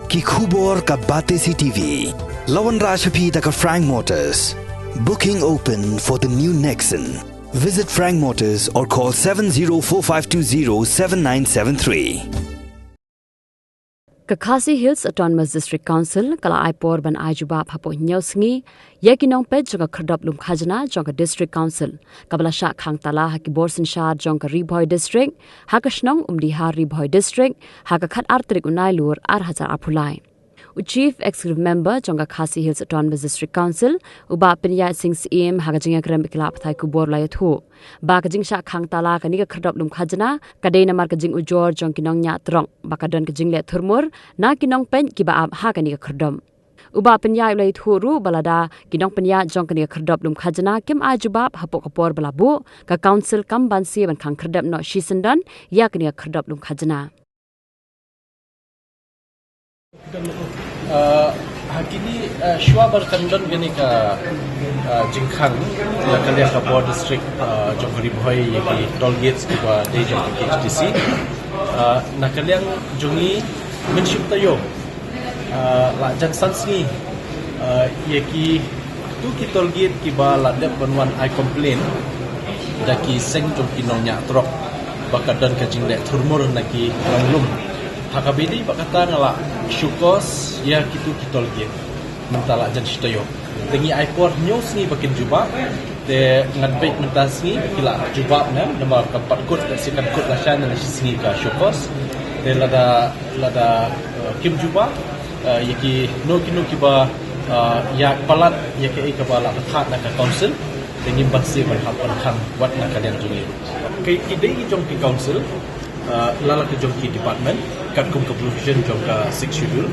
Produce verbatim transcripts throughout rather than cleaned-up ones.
Ki khubor ka Batesi T V. La wanrah sha phi da ka Frank Motors. Booking open for the new Nexon. Visit Frank Motors or call seven zero four five two zero seven nine seven three. Ka Khasi Hills Autonomous District Council ka la ai por ban ai jubab hapoh hynñiew sngi ïa ki nongpeit jong ka khyrdop lum khajna jong ka District Council kaba la shah khang tala ha ki bor synshar jong ka Ri Bhoi District, ha ka shnong Umdihar, Ri Bhoi District, ha ka khatar tarik u Nailur ar hajar arphew lai. U Chief Executive Member jong ka Khasi Hills Autonomous District Council, u Bah Pynïaid Sing Syiem, ha ka jingïakren bad ki lad pathai khubor la ïathuh ba ka jingshah khang tala kane ka khyrdop lum khajna ka dei namar ka jingujor jong ki nongñiah trok ba ka don ka jingleh thurmur na ki nongpeit kiba ap ha kane ka khyrdop. U Bah Pynïaid u la ïathuh ruh ba lada ki nongpynïaid jong kane ka khyrdop lum khajna kim ai jubab hapoh ka por ba la buh, ka Council kam banse ban khang khyrdep noh shisyndon ïa kane ka khyrdop lum khajna. Uh, ha kine, uh, shuwa ba kan don kane ka, uh, jingkhang na ka liang ka bor district, uh, jong ka Ri Bhoi ïa ki toll gates kiba dei jong ka K H D C. Uh, na ka liang jong ngi mynshwa taïew, uh, la jan san sngi, uh, ïa ki tu ki toll gate kiba la dep ban wan ai complain da ki seng jong ki nongñiah trok ba ka don ka jingleh thurmur na ki nonglum. Ha kaba ïadei bad kata nga la show cause ïa kitu ki toll gate mynta la jan shi taïew. Te ngi ai por hynñiew sngi ba kin jubab. Te ngan peit mynta sngi ki la jubab ne namar ka pat kut, ka si kan kut la shan na shi sngi ka show cause. Te lada, lada, eh, kim jubab, eh, ïa kino kino kiba, eh, ïa palat ïa kaei kaba la bthah na ka council, te ngim banse ban hap ban khang wat na ka liang jong ngi. Ki, ki dei jong ki council, uh, la la ki jong ki department katkum ka provision jong ka Sixth Schedule.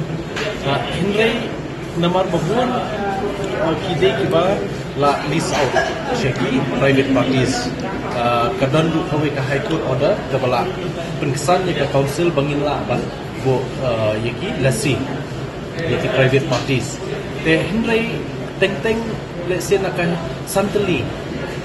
Uh, hynrei namar ba bun, uh, ki dei kiba la lease out sha ki private parties. Uh, ka don ruh kawei ka High Court order kaba la pynksan ïa ka council ba ngin lah ban buh, uh, ïa ki lessee ïa ki private parties. Te hynrei teng teng, let's say, na ka san tylli,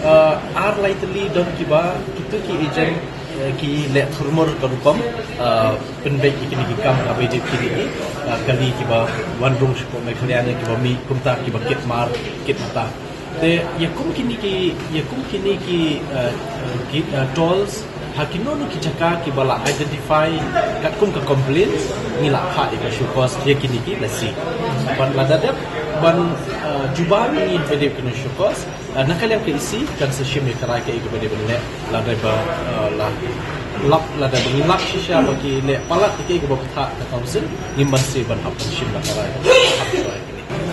uh, ar lai tylli don kiba kitu ki agent, eh, ki leh thurmur ka rukom, eh, pynbeit ïa kine ki kam kaba ïadei bad kine ki, eh, kali kiba wan rung sha pdeng Meghalaya ne kiba mih kumta kiba kit mar kit mata. Te ïa kum kine ki, ïa kum kine ki, eh, eh, ki, eh, tolls ha kino kino ki jaka kiba la identify katkum ka complaint, ngi la phah ïa ka show cause ïa kine ki lessee. Ban lada dep ban, eh, jubab ngi ba dei kine show cause. Ah, na ka liang ka E C kan sa shim ïa ka rai kaei kaba dei ban leh, lada ba, ah, la lap, lada ba ngi lap shisha ba ki leh palat ïa kaei kaba bthah ka council, ngim banse ban hap ban shim na ka rai.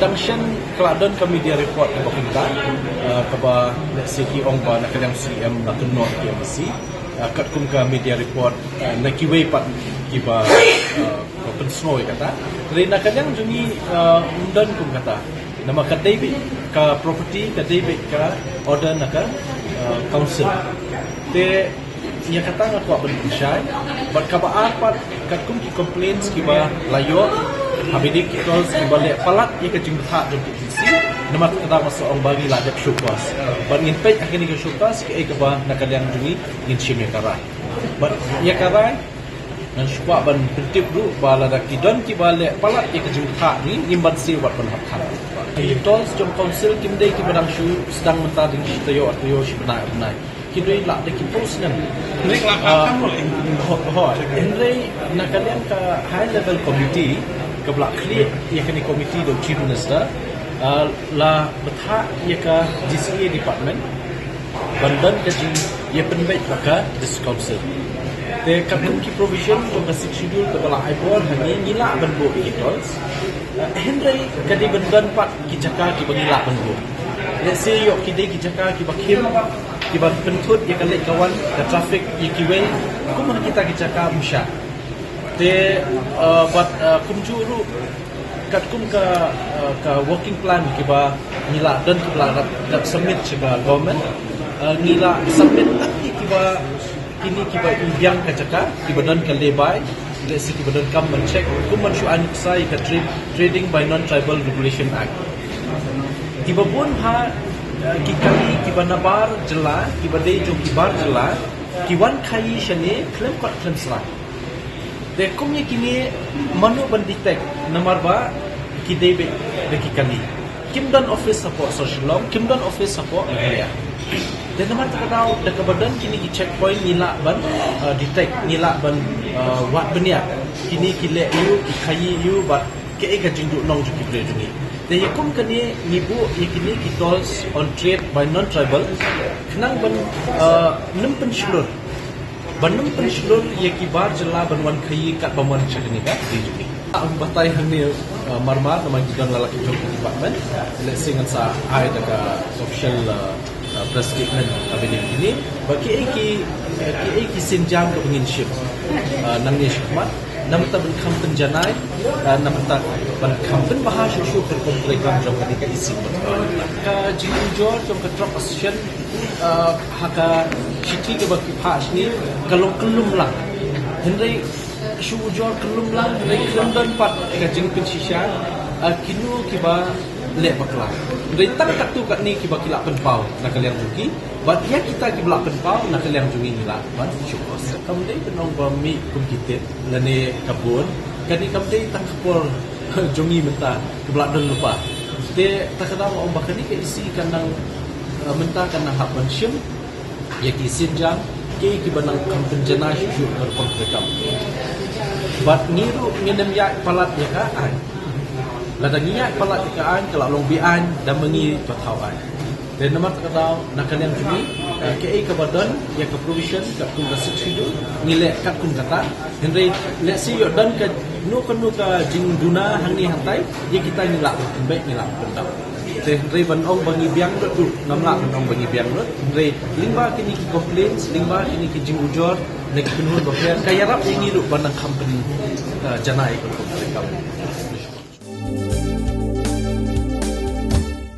Tang shen ka la don ka media report kaba kumta, ah, kaba, let's say, ki ong ba na ka liang C M la kynnoh ïa ki M D C, ah, katkum ka media report, ah, na kiwei pat kiba, ah, ba pynsngew ïa kata. Hynrei na ka liang jong ngi, ah, ym don kum kata. Namar ka dei beit ka property, ka dei beit ka order na ka, ah, council. Te ïa kata nga kwah ban pynshai. Bad kaba ar pat katkum ki complaints kiba la ïoh, ha ba dei ki tolls kiba leh palat ïa ka jingbthah jong ki E C. Namar kata nga sa ong ba ngi la dep show cause. Bad ngin peit ha kane ka show cause kaei kaba na ka liang jong ngi ngin shim ïa ka rai. Bad ïa ka rai ngan shu kwah ban pyntip ruh ba lada ki don kiba leh palat ïa ka jingbthah ngi, ngim banse wat ban hap khang. Ki tolls jong council kim dei kiba dang shu sdang mynta dang shi taïew ar taïew, shi bnai ar bnai. Ki dei lah da ki post ngan. Hynrei ka la khang, ah, khang ruh. Ho, ho. Hynrei na ka liang ka high level committee kaba la khlieh ïa kane committee da u Chief Minister, ah, la bthah ïa ka D C A department ban don ka jingïapynbeit bad ka District Council. Te katkum ki provision jong ka Sixth Schedule kaba la ai bor ha ngi, ngi lah ban buh ki tolls. Eh, hynrei ka dei ban don pat ki jaka kiba ngi lah ban buh. Let's say, ïoh ki dei ki jaka kiba khim, kiba pynthut ïa ka leit ka wan ka traffic ïa kiwei, kumno kita ki jaka ym shah. Te, eh, bad, eh, kumjuh ruh katkum ka, eh, ka working plan kiba ngi la don, kiba la dep, dep submit sha ka government, eh, ngi la submit ïa kiba, kine kiba i biang ka jaka, kiba don ka lay by, let's say kiba don kam ban check, kum ban shu ai nuksa ïa ka trade, Trading by Non-Tribal Regulation Act. Kiba bun ha, eh, ki kali kiba na bar jylla, kiba dei jong ki bar jylla, ki wan khaii shane khlem kot khlem sla. Te kum ïa kine mano ban detect namar ba ki dei beit da ki kali. Kim don office hapoh Sor Shillong, kim don office hapoh Meghalaya. Te namar kata ka daw da kaba don kine ki checkpoint ngi lah ban uh, detect, ngi lah ban uh, wad bniah kine ki leh aiu, ki khaii aiu bad kaei ka jingduhnong jong ki briew jong ngi. Te ïa kum kane ngi buh ïa kine ki tolls on trade by non-tribal khnang ban uh, nym pynshlur ban nym pynshlur ïa ki bar jylla ban wan khaii kat bym wan sha kane ka ri jong ngi. Batai hangne uh, marmar namar ngi don la la ki jong ki department. Lehse ngan sa ai da ka official uh, uh, press statement ha kane ka sngi. Ba kiei ki kiei ki sienjam kaba ngin shim uh, nangne shakhmat namar ban kham pynjanai uh, namar ban kham pynbha shuh shuh ka rukom treikam jong kane ka E C. Ka jingujor jong ka truck association uh, ha ka shithi kaba ki phah shane ka long kyllum lang. Hynrei shu ujor kyllum lang, hynrei khlem don pat ka jingpynshisha uh, kino kiba leh bakla. Hynrei tang katto katne kiba ki lah pynpaw na ka liang jong ki bad ïa kita kiba lah pynpaw na ka liang jong ngi ngi lah ban shukor. Kam dei ban ong ba mih kum ki tit lane ka bun, kane kam dei tang ka por jong ngi mynta kaba lah don lypa. Te ta ka daw ong ba kane ka E C kan nang uh, mynta kan nang hap ban shim ïa ki sienjam kiei kiba nang kham pynjanai shuh shuh ka rukom treikam. Bad ngi ruh ngin ym ïaid palat ïa ka aiñ. Lada ngi ïaid palat ïa ka aiñ ka la long be-aiñ da ma ngi ba thaw aiñ. Te namar kata ka daw na ka liang jong ngi uh, kaei kaba don ïa ka provision katkum ka Sixth Schedule ngi leh katkum kata. Hynrei lehse ïoh don kano kano ka jingduna hangne hangtai ïa kita ngi lah ban pynbeit, ngi lah ban pyndap. Te hynrei ban ong ba ngi biang lut ruh ngam lah ban ong ba ngi biang lut. Hynrei lyngba kine ki complaints, lyngba kine ki jingujor na ki kynhun bapher ka ïarap ïa ngi ruh ban nang kham pynjanai ka rukom treikam.